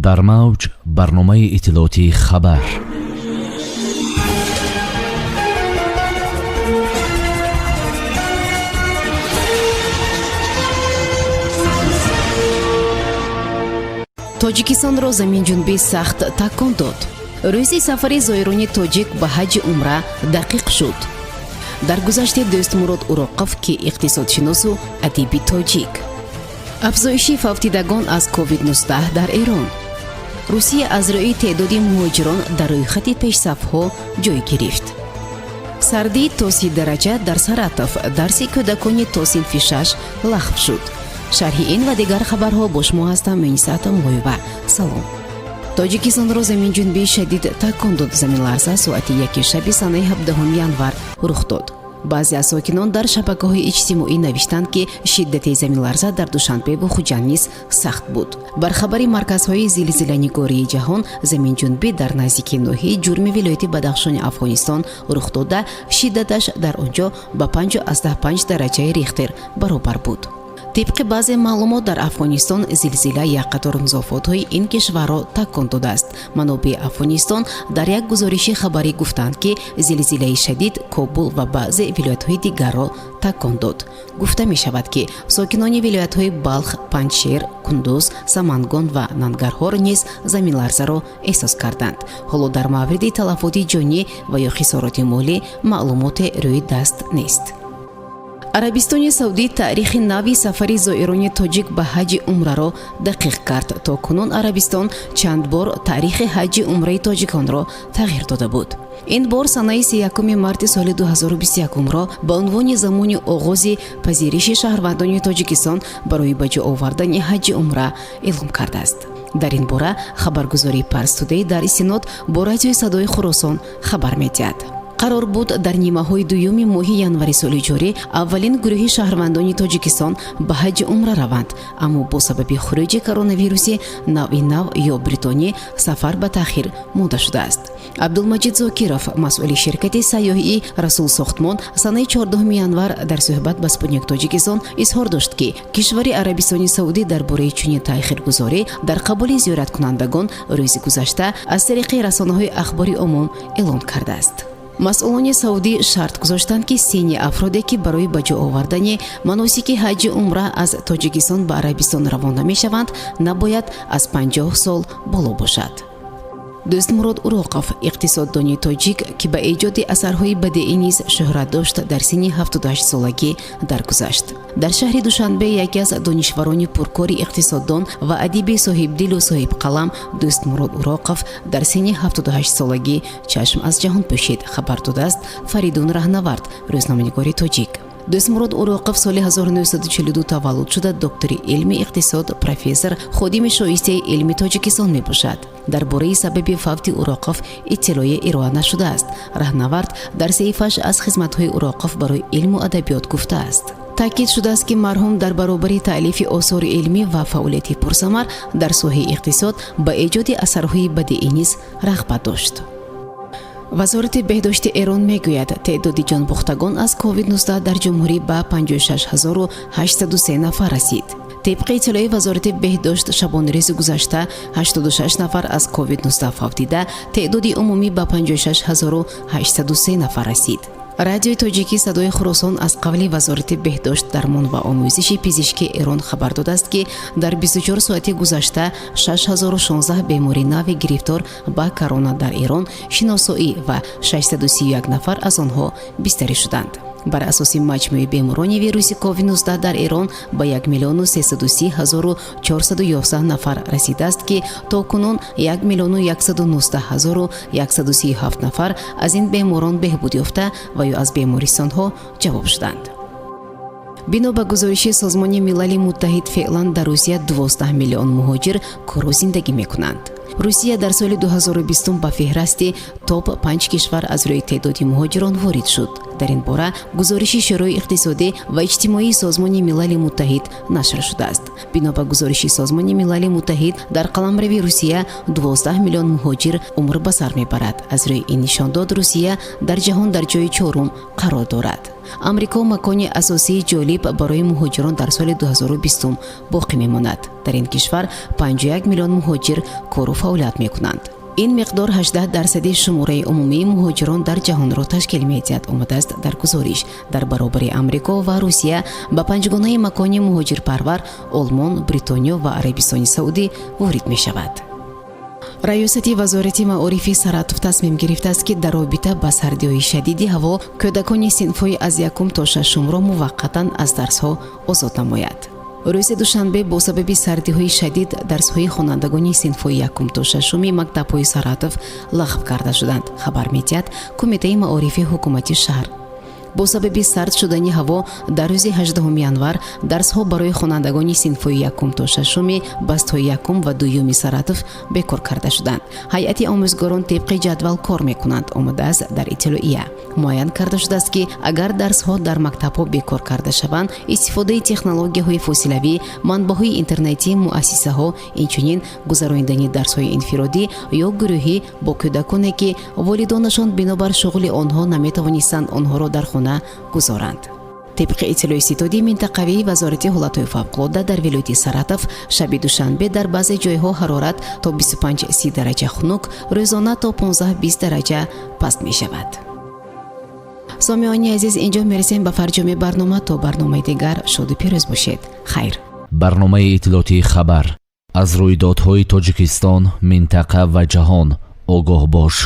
Дар мавҷ барномаи иттилоотии «Хабар». Тоҷикистонро заминҷунбӣ сахт такон дод. Рӯзи сафари зоирони тоҷик ба ҳаҷи умра дақиқ шуд. Дар гузашти Дӯстмурод Уроқов, ки иқтисодшиносу адиби тоҷик. Афзоиши фавтидагон аз COVID-19 дар Эрон. Русия аз рӯи теъдоди муҳоҷирон дар рӯйхати пешсафҳо ҷой гирифт. Сардӣ то 30 дараҷа дар Саратов, дарси кӯдакони то синфи шаш лағв шуд. Шарҳи ин ва дигар хабарҳо бо шумо ҳастам, Муниса Атомоева. Салом. Тоҷикистонро заминҷунбии шадид такон дод. Заминларза соати 1 шаби санаи 17 январ рух дод. Баъзе аз сокинон дар шабакаҳои иҷтимоӣ навиштанд, ки шиддати заминларза дар Душанбеву Хуҷанд низ сахт буд. Бар хабари марказҳои зилзиланигории ҷаҳон, заминҷунбӣ дар наздики ноҳияи Ҷурми вилояти Бадахшони Афғонистон рух дода, шиддаташ дар он ҷо ба 5,5 дараҷаи Рихтер баробар буд. Тибқи баъзе маълумот, дар Афғонистон зилзила як қатор музофотҳои ин кишварро такон додааст. Манобеи Афғонистон дар як гузориши хабарӣ гуфтанд, ки зилзилаи шадид Кобул ва баъзе вилоятҳои дигарро такон дод. Гуфта мешавад, ки сокинони вилоятҳои Балх, Панҷшер, Кундуз, Самангон ва Нангарҳор низ заминларзаро эҳсос карданд. Ҳоло дар мавриди талафоти ҷонӣ ва ё хисороти молӣ маълумоте рӯи даст нест. Арабистони Саудӣ таърихи нави сафари зоирони тоҷик ба ҳаҷи умраро дақиқ кард. То кунун Арабистон чанд бор таърихи ҳаҷи умраи тоҷиконро тағйир дода буд. Ин бор санаи 31 марти соли 2021-ро ба унвони замони оғози пазириши шаҳрвандони Тоҷикистон барои ба ҷо овардани ҳаҷи умра эълом кардааст. Дар ин бора хабаргузории Парстудей дар истинод бо Радиои Садои Хуросон хабар медиҳад. Қарор буд, дар нимаҳои дуюми моҳи январи соли ҷорӣ аввалин гурӯҳи шаҳрвандони Тоҷикистон ба ҳаҷи умра раванд, аммо бо сабаби хуруҷи коронавируси навъи нав ё Бритонӣ сафар ба таъхир монда шудааст. Абдулмаҷид Зокиров, масъули ширкати сайёҳии Расул Сохтмон, санаи 14 январ дар суҳбат ба Спутник Тоҷикистон изҳор дошт, ки кишвари Арабистони Саудӣ дар бораи чунин таъхиргузорӣ дар қабули зиёраткунандагон рӯзи гузашта аз тариқи расонаҳои ахбори умум эълон кардааст. Масъулони саудӣ шарт гузоштанд, ки синни афроде, ки барои ба ҷо овардани маносики ҳаҷи умра аз Тоҷикистон ба Арабистон равона мешаванд, набояд аз 50 сол боло бошад. Дӯстмурод Уроқов, иқтисоддони тоҷик, ки ба эҷоди асарҳои бадеӣ низ шӯҳрат дошт, дар синни 78 солагӣ даргузашт. Дар шаҳри Душанбе яке аз донишварони пуркори, иқтисоддон ва адиби соҳибдилу соҳибқалам Дӯстмурод Уроқов дар синни 78 солагӣ чашм аз ҷаҳон пӯшид, хабар додааст Фаридун Раҳнавард, рӯзноманигори тоҷик. Дӯстмурод Уроқов соли 1942 таваллуд шуда, доктори илми иқтисод, профессор, ходими шоистаи илми Тоҷикистон мебошад. Дар бораи сабаби фавти Уроқов иттилоъе ироа нашудааст. Раҳнавард дар саҳифааш аз хизматҳои Уроқов барои илму адабиёт гуфтааст. Таъкид шудааст, ки марҳум дар баробари таълифи осори илмӣ ва фаъолияти пурсамар дар соҳаи иқтисод ба эҷоди асарҳои бадеӣ низ рағбат дошт. Вазорати беҳдошти Эрон мегӯяд, теъдоди ҷонбохтагон аз COVID-19 дар ҷумҳурӣ ба 56 803 нафар расид. Тибқи иттилои Вазорати беҳдошт, шабонарӯзи гузашта 86 нафар аз COVID-19 фавтида, теъдоди умумӣ ба 56 803 нафар расид. Радиои тоҷикӣ Садои Хуросон аз қавли Вазорати беҳдошт, дармон ва омӯзиши пизишки Эрон хабар додааст, ки дар 24 соати гузашта 6016 бемори нави гирифтор ба корона дар Эрон шиносоӣ ва 631 нафар аз онҳо бистарӣ шуданд. Бар асоси маҷмӯи беморони вируси COVID-19 дар Эрон ба 1 миллиону 330 ҳазору 411 нафар расидааст, ки то кунун 1 миллиону 119 ҳазору 137 нафар аз ин беморон беҳбуд ёфта ва ё аз бемористонҳо ҷавоб шуданд. Бино ба гузориши Созмони Милали Муттаҳид, феълан дар Русия 12 миллион муҳоҷир кору зиндагӣ мекунанд. Русия дар соли 2020 ба феҳрасти топ 5 кишвар аз рӯи теъдоди муҳоҷирон ворид шуд. Дар ин бора гузориши Шӯрои иқтисодӣ ва иҷтимоии Созмони Милали Муттаҳид нашр шудааст. Бино ба гузориши Созмони Милали Муттаҳид, дар қаламрави Русия 12 миллион муҳоҷир умр ба сар мебарад. Аз рӯи ин нишондод, Русия дар ҷаҳон дар ҷои чорум қарор дорад. Амрико макони асосии ҷолиб барои муҳоҷирон дар соли 2020 боқӣ мемонад. Дар ин кишвар 51 миллион муҳоҷир кору фаъолият мекунанд. Ин миқдор 18 дарсади шумораи умумии муҳоҷирон дар ҷаҳонро ташкил медиҳад, омадааст дар гузориш. Дар баробари Амрико ва Русия ба панҷгонаи макони муҳоҷирпарвар Олмон, Бритониё ва Арабистони Саудӣ ворид мешавад. Раёсати Вазорати маорифи Саратов тасмим гирифтааст, ки дар робита ба сардиҳои шадиди ҳаво кӯдакони синфҳои аз якум то шашумро муваққатан аз дарсҳо озод намояд. Рӯзи душанбе бо сабаби сардиҳои шадид дарсҳои хонандагони синфҳои якум то шашуми мактабҳои Саратов лағв карда шуданд, хабар медиҳад Кумитаи маорифи ҳукумати шаҳр. Бо сабаби сард шудани ҳаво дар рӯзи 18 январ дарсҳо барои хонандагони синфҳои якум то шашуми бастҳои якум ва дуюми Саратов бекор карда шуданд. Ҳайати омӯзгорон тибқи ҷадвал кор мекунанд, омадааст дар иттилоия. Муайян карда шудааст, ки агар дарсҳо дар мактабҳо бекор карда шаванд, истифодаи технологияҳои фосилавӣ, манбаъҳои интернетии муассисаҳо, инчунин гузаронидани дарсҳои инфиродӣ ё гурӯҳӣ бо кӯдаконе, ки волидонашон бинобар шуғли онҳо наметавонистанд онҳоро дар хона гузоранд. Тибқи иттилои ситоди минтақавии Вазорати ҳолатҳои фавқулодда дар вилояти Саратов, шаби душанбе дар баъзе ҷойҳо ҳарорат то 25-30 дараҷа хунук, рӯзона то 15-20 дараҷа паст мешавад. Сомиёни азиз, инҷо мерасем ба фарҷоми барнома. То барномаи дигар шоду пирӯз бошед. Хайр. Барномаи иттилоотии «Хабар». Аз рӯйдодҳои Тоҷикистон, минтақа ва ҷаҳон огоҳ бош.